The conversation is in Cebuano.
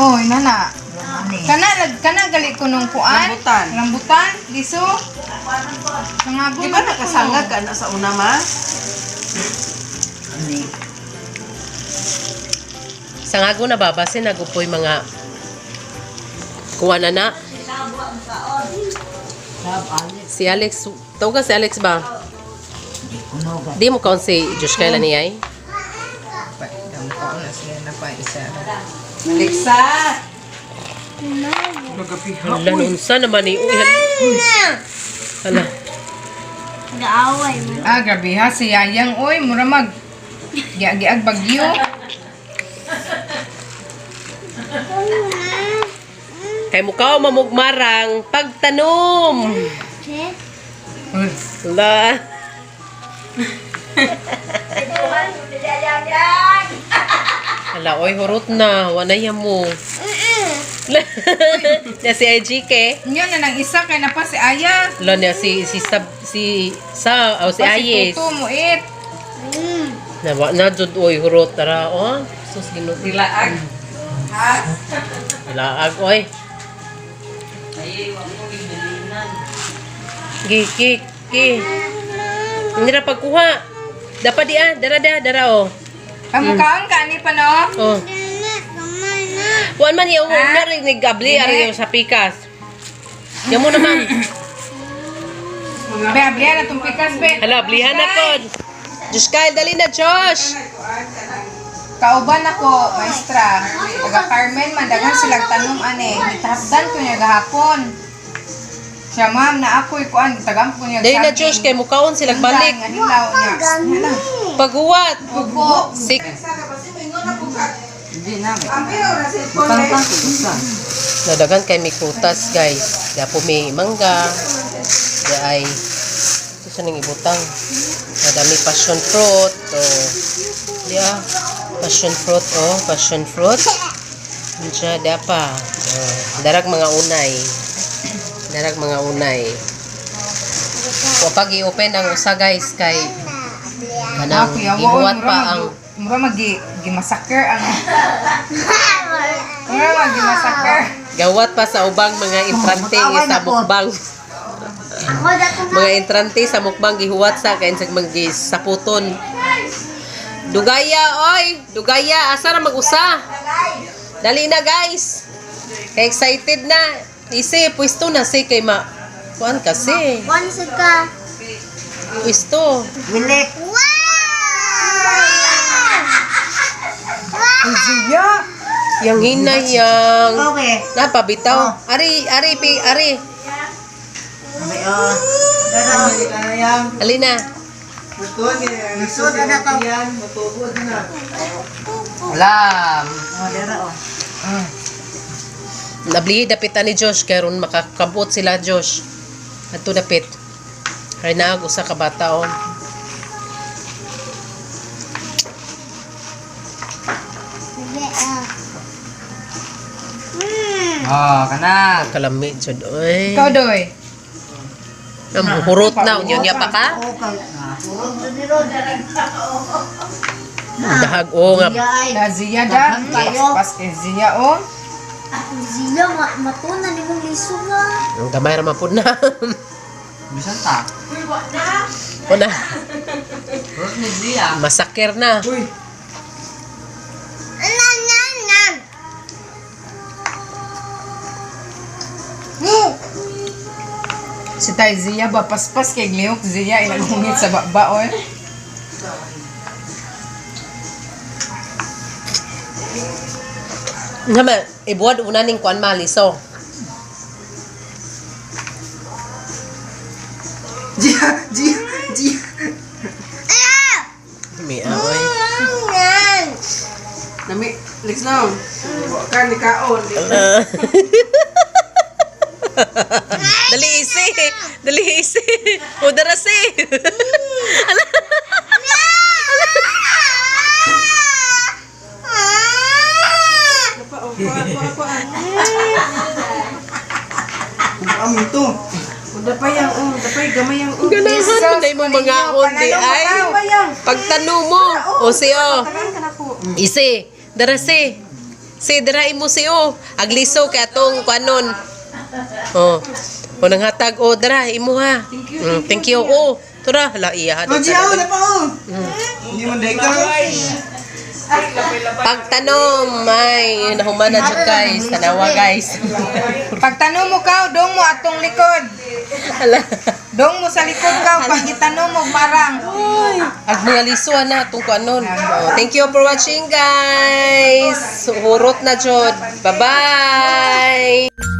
Oh, nana. Kana kana gali ko nung kuan. Rambutan. Rambutan, liso. Sangago Di ba nakasangag ka na sa una, ma? Sangago na ba? Base nagupoy mga kuha na na. Si Alex, tawag ka si Alex ba? Di mo kaon si Josh Kayla niya eh. Alexa! Hala, unsa naman ni. Uy, hala. Hala. Nag-aaway mo. Ah, grabe ha si Yayang oy, mura mag giag bagyo. Kay mukha mamugmarang pagtanom. Okay. Uy, Hala. Hala, oy, hurot na. Wanaya mo. Na si IGK. Nya na nang isa kay na pa si Aya. Hala niya si si Sab, si sa oh, si Pa Ayes. Si Tuto mo it. Na wa na jud oy hurot tara oh. Sus Ginoo. Dilaag. Ha? Laag oy. Ay, wag mo gibilinan. Gi gi gi. Hindi na pagkuha. Dapat di ah, dara da, dara oh. Pamukaon ka ani pa no? Oh. Kamay na. Kuan man yung Ha? na rin nagabli ari yung sa pikas. Yan mo naman. Be, ablihan na tong pikas be. Hala, blihan na pod. Josh Kyle, dali na Josh. Kauban ako, maestra. Taga Carmen man daghan silang tanom ane. Gitahapdan ko niya gahapon. Siya ma'am na ako'y kuan gitagam ko niya. Dali na Josh kay mukaon sila balik. Nga hilaw niya. Gani. Paghuwat. Opo. Sik. Hindi na. Butang-tang ko isa. Nadagan kay may prutas guys. Dapo may mangga. Di ay ito sa ning ibutang. Madami passion fruit. Oh. Di ah. Passion fruit oh, passion fruit. Diya dapa. Oh. Darag mga unay. Darag mga unay. O pag i-open ang usa guys kay kanang Ako yawa, oy, gihuwat mura pa mag ang mura mag gimasakер ang mura mag gimasakер. gawat pa sa ubang mga entrante sa mukbang. Ako dato na. Mga entrante sa mukbang gihuwat sa kay sa mga saputon. Dugaya oy, dugaya asa ra mag-usa? Dali na guys. Kay excited na. Isi pwesto na si kay ma kuan kasi. One sa ka. Pwesto. Wow! Ziya. Yang hinay yang napabitaw. Ari ari pi ari. Alina. Lam. Nabli dapit ani Josh kay ron makakabot sila Josh. Adto dapit. Kay naag usa ka bata oh. Bebe, ah. Mm. Oh, kana. Kalami jud oy. Ikaw doy. Ang hurot na unya unya pa ka. Dahag o nga Da Ziya da. Pas kay Ziya oh. Zila, matuna ni mong liso ba? Ang gamay ra man pud na. Bisan ta. Una, Rose ni Zia. masakir na. Uy. Nan, nan, nan. Si Tay Ziya ba paspas kay glihok Ziya ilagungit sa baba oy. Nga ma, ibuad una ning kuan maliso. Zia, Zia, Zia. Mi aoy. Nan. Nami, Lex na. Wa ka ni kaon. Dali isi. Dali isi. O dara si. Pa, oh, kuan, kuan, kuan. Ang ito. Dapay ang, oh, dapay gamay ang, oh. Ganahan man mo mga on di ay. Pagtano mo. O si o. Tagaan ka na. nako. Ise, dara se. Se, dara imo si oh. Agliso kay atong kuanon. Oh. O nang hatag oh, dara imo ha. Thank you. Oh, tura hala iya ha. Oh, Gia, oh, dapa oh. Hindi mo dahil ka. Pagtanom, ay nahuman na jud, guys. Tanawa, guys. Pagtanom mo kaw, dong mo atong likod. Hala. Dong mo sa likod kaw, pag itanom mo marang. Ag mga liso na atong kuanon. Oh, thank you for watching, guys. Hurot na jud. Bye-bye.